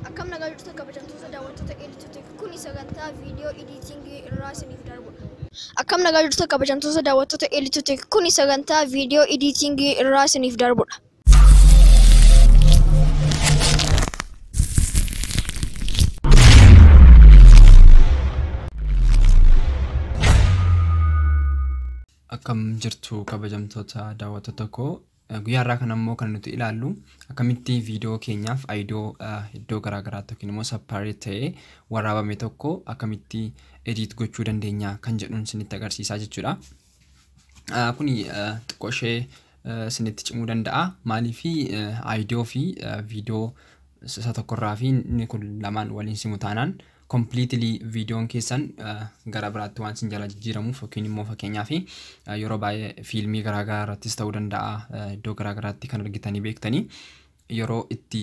Akkam nagaa jirtu kabajamtoota daawwattoota Eelitootek, kuni sagantaa viidiyoo editingii irraa isiniif darbudha. Akkam nagaa jirtu kabajamtoota daawwattoota Eelitootek, kuni sagantaa viidiyoo editingii irraa isiniif darbudha. Akkam jirtu kabajamtoota daawwattoota koo, guyyaa har'aa kana immoo kan nuti ilaallu akkamitti viidiyoo keenyaaf audio iddoo garaagaraatti yookiin immoo separate ta'ee waraabame tokko akkamitti edit gochuu dandeenya kan jedhuun isinitti agarsiisaa jechuudha. Kuni xiqqoo ishee isinitti cimuu danda'a. Maaliif audio fi viidiyoo isa tokkorraa fi inni kun lamaan waliin simu taanaan completely viidiyoon keessan gara biraatti waan isin jala jijjiiramuuf, yookiin immoo fakkeenyaaf yeroo baay'ee fiilmii garaagaraa irrattis ta'uu danda'a, iddoo garaagaraatti kan argitanii beektanii yeroo itti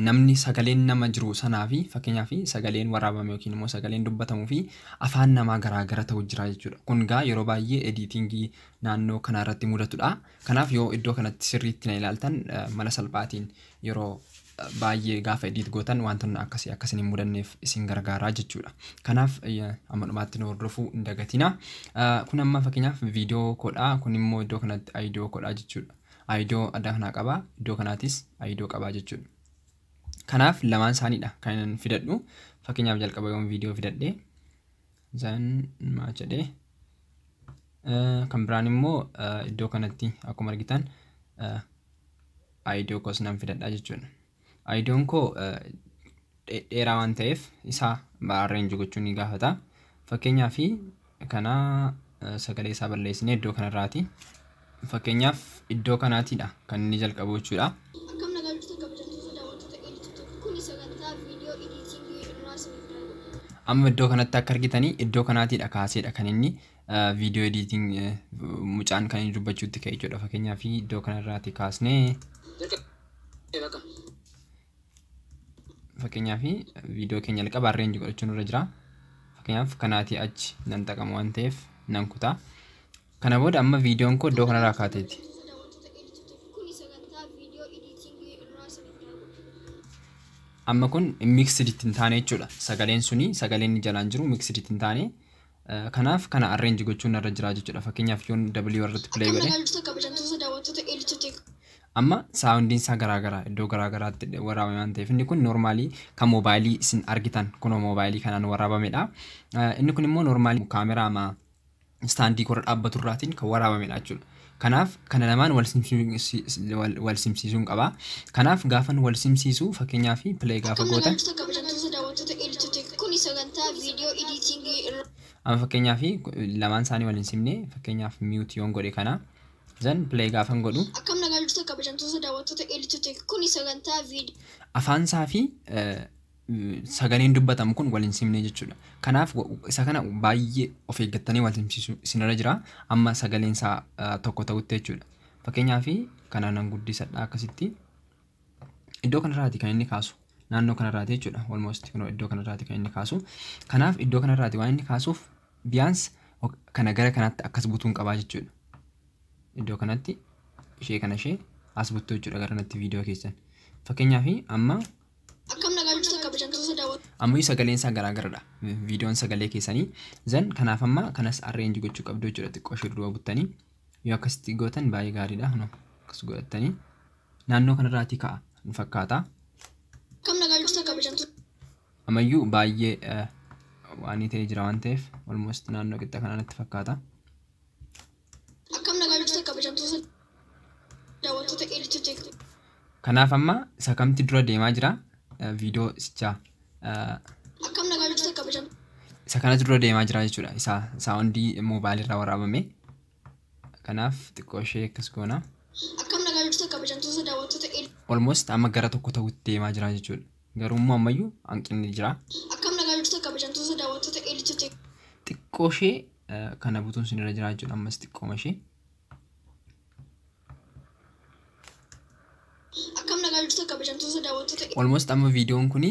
namni sagaleen nama jiru sanaa fi fakkeenyaaf sagaleen waraabame yookiin immoo sagaleen dubbatamuu fi afaan namaa garaagara ta'u jira jechuudha. Kun gaa yeroo baay'ee editingii naannoo kanaa irratti mudatudha. Kanaaf yoo iddoo kanatti sirriitti na ilaaltan mala salphaatiin yeroo baay'ee gaafa edit gootan wantoonni akkasii akkasiin hin mudanneef isin gargaaraa jechuudha. Kanaaf amma dhumaatti nu hordofuu hin dagatina. Kun amma fakkeenyaaf viidiyoo koodha. Kun immoo iddoo kanatti audio koodha jechuudha. Audio adda kanaa qaba. Iddoo kanaatis audio qaba jechuudha. Kanaaf lamaan isaaniidha kan inni fidadhu. Fakkeenyaaf jalqaba yoon viidiyoo fidadhe zan maa jedhee, kan biraan immoo iddoo kanatti akkuma argitan audio koos nan fidadha jechuudha. Audioon koo dheeraa waan ta'eef isaa arrange gochuun ni gaafata. Fakkeenyaaf kana sagalee isaa balleessinee iddoo kanarraati. Fakkeenyaaf iddoo kanaatiidha kan inni jalqabu jechuudha. Akkam nagaa jirtu kabajamtoota daawwattoota Eelitootek, kuni sagantaa viidiyoo editingii irraa isiniif darbudha. Amma iddoo kanatti akka argitanii iddoo kanaatiidha kaaseedha kan inni viidiyoo editing mucaan kan inni dubbachuutti ka'e jechuudha. Fakkeenyaaf iddoo kanarraati kaasnee fakkeenyaaf viidiyoo keenya jalqaba arrange godhachuun irra jira. Fakkeenyaaf kanaatii achi nan xaqamu waan ta'eef nan kutaa. Kana booda amma viidiyoon koo iddoo kanarraa kaateeti. Amma kun mixed hin taane jechuudha. Sagaleen suni sagaleen inni jalaan jiru mixed hin taane. Kanaaf kana arrange gochuun irra jira jechuudha. Fakkeenyaaf yoon W irratti play godhe. Amma saawundiin isaa garaagaraa iddoo garaagaraatti waraabame waan ta'eef inni kun noormaalii kan moobaayilii isin argitan kunoo moobaayilii kanaan waraabamedha. Inni kun immoo noormaalii kaameraa istaandii korra dhaabbatu irraatiin kan waraabamedha jechuudha. Kanaaf kana lamaan wal simsiisuun qaba. Kanaaf gaafan wal simsiisu fakkeenyaaf play gaafa gootan. Amma fakkeenyaaf lamaan isaanii wal hin simne, fakkeenyaaf mute yoon godhe kana zan play gaafan godhu. Akkam nagaa jirtu kabajamtoota daawwattoota Eelitootek, kuni sagantaa viidiyoo. Afaan isaa fi sagaleen dubbatamu kun wal hin simne jechuudha. Kanaaf isa kana baay'ee of eeggattanii wal simsiisuu isinirra jira. Amma sagaleen isaa tokko ta'utti jechuudha. Fakkeenyaaf kana nan guddisadha akkasitti. Iddoo kanarraati kan inni kaasu. Naannoo kanarraati jechuudha. Almost kunoo iddoo kanarraati kan inni kaasu. Kanaaf iddoo kanarraati waan inni kaasuuf biyaans kana gara kanaatti akkas butuun qabaa jechuudha. Iddoo kanatti ishee kana ishee as buttuu jechuudha gara kanatti viidiyoo keessan. Fakkeenyaaf amma Akkam nagaa jirtu kabajamtoota daawwattoota. Ammayyuu sagaleen isaa garaagaradha. Viidiyoon sagalee keessanii. Zan kanaaf amma kanas arrange gochuu qabdu jechuudha. Xiqqoo ishee duuba buttanii. Yoo akkasitti gootan baay'ee gaariidha. Kunoo akkas godhattanii. Naannoo kanarraatii ka'a nu fakkaata. Akkam nagaa jirtu kabajamtoota. Ammayyuu baay'ee waan ta'ee jira waan ta'eef almost naannoo qixa kanaa natti fakkaata. Akkam nagaa jirtu kabajamtoota daawwattoota Eelitootek. Kanaaf amma isa kamti dura deemaa jira? Viidiyoo isichaa. Akkam nagaa jirtu kabajamtoota. Isa kanatu dura deemaa jira jechuudha. Isa saawundii moobaayilii irraa waraabame. Kanaaf xiqqoo ishee akkas goona. Akkam nagaa jirtu kabajamtoota daawwattoota Eelitootek. Almost amma gara tokko ta'utti deemaa jira jechuudha. Garuu immoo ammayyuu hanqinni jira. Akkam nagaa jirtu kabajamtoota daawwattoota Eelitootek. Xiqqoo ishee kana butuun sinirra jira jechuudha. Ammas xiqqooma ishee. Akkam nagaa jirtu kabajamtoota daawwattoota. Almost amma viidiyoon kuni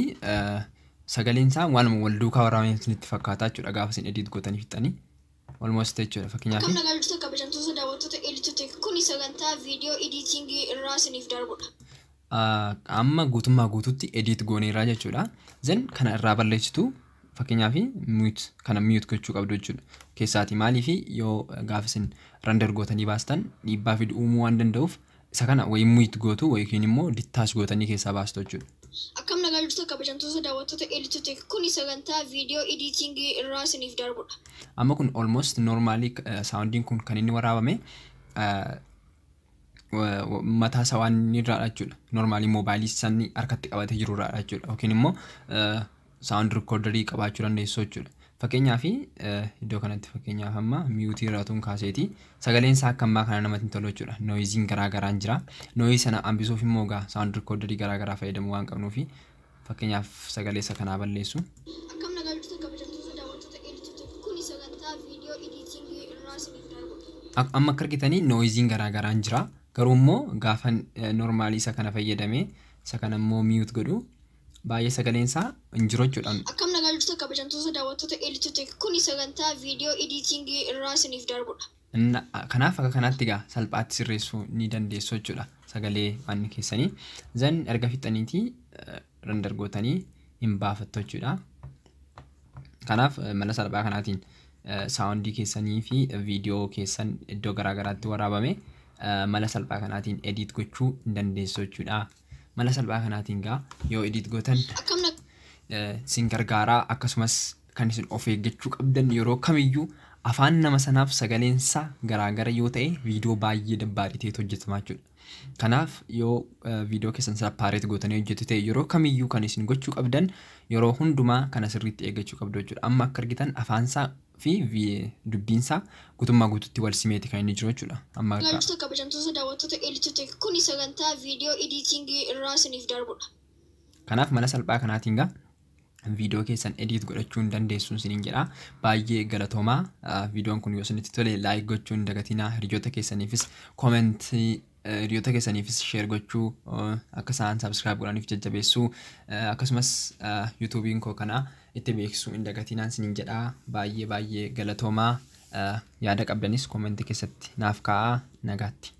sagaleen isaa waanuma wal duukaa waraabame isinitti fakkaata jechuudha gaafa isin edit gootanii fixxanii. Almost jechuudha fakkeenyaaf. Akkam nagaa jirtu kabajamtoota daawwattoota Eelitootek, kuni sagantaa viidiyoo editingii irraa isiniif darbudha. Amma guutummaa guutuutti edit gooneerraa jechuudha. Then kana irraa balleessitu, fakkeenyaaf mute kana mute gochuu qabdu jechuudha. Keessaati maaliif yoo gaafa isin render gootanii baastan dhiibbaa fidu uumuu waan danda'uuf, isa kana wayii mute gootu yookiin immoo detach gootanii keessaa baastu jechuudha. Akkam nagaa jirtu, kabajamtoota daawwattoota Eelitootech. Kuni sagantaa viidiyoo editingii irraa isiniif darbudha. Amma kun almost normally soundiin kun kan inni waraabame mataa isaa waan inni irraadha jechuudha. Normally moobaayilii sanni harkatti qabatee jiru irraadha jechuudha. Yookiin immoo sound recorderii qabaachuu dandeessu jechuudha. Fakkeenyaaf iddoo kanatti, fakkeenyaaf amma muteii irraa tun kaaseeti sagaleen isaa akka ammaa kana namatti hin tolu jechuudha. Noiseiin garaa garaan jira. Noise sana hambisuuf immoo egaa sound recorderii garaa garaa fayyadamuu waan qabnuufi, fakkeenyaaf sagalee isa kanaa balleessu. Akkam nagaa jirtu, kabajamtoota daawwattoota Eelitootech. Kuni sagantaa viidiyoo editingii irraa isiniif darbudha. Amma akka argitanii noiseiin garaa garaan jira. Garuu immoo gaafa normalii isa kana fayyadamee isa kana immoo mute godhu, baay'ee sagaleen isaa hin jiru jechuudha. Akkam nagaa jirtu, kabajamtoota daawwattoota Eelitootech. Kuni sagantaa viidiyoo editingii irraa isiniif darbudha. Kanaaf akka kanaatti egaa salphaatti sirreessuu ni dandeessu jechuudha sagalee waan keessanii. Then erga fixaniitii render gootanii hin baafattu jechuudha. Kanaaf mala salphaa kanaatiin soundii keessanii fi viidiyoo keessan iddoo garaa garaatti waraabame mala salphaa kanaatiin edit gochuu hin dandeessu jechuudha. Mala salphaa kanaatiin gaa yoo edit gootan Akkam nagaa isin gargaaraa. Akkasumas kan isin of eeggachuu qabdan, yeroo kamiyyuu afaan nama sanaaf sagaleensaa garaagara yoo ta'e, viidiyoo baay'ee dabbaarii ta'etu hojjetama jechuudha. Kanaaf yoo viidiyoo keessan separate gootanii hojjetu ta'e, yeroo kamiyyuu kan isin gochuu qabdan, yeroo hundumaa kana sirriitti eeggachuu qabdu jechuudha. Amma akka argitan afaansaa fi dubbiinsaa guutummaa guututti wal simeeti kan inni jiru jechuudha. Amma akka jirtu, kabajamtoota daawwattoota Eelitootech. Kuni sagantaa viidiyoo editingii irraa isiniif darbudha. Kanaaf mala salphaa kanaatiin gaa viidiyoo keessan edit godhachuu hin dandeessu isiniin jedha. Baay'ee galatoomaa. Viidiyoon kun yoo isinitti tole like gochuu hin dagatinaa. Hiriyoota keessaniifis commentii, hiriyoota keessaniifis share gochuu, akka isaan subscribe godhaniif jajjabeessuu, akkasumas YouTubeiin koo kana itti beeksisuu hin dagatinaa isiniin jedha. Baay'ee baay'ee galatoomaa. Yaada qabdanis commentii keessatti naaf kaa'aa. Nagaatti.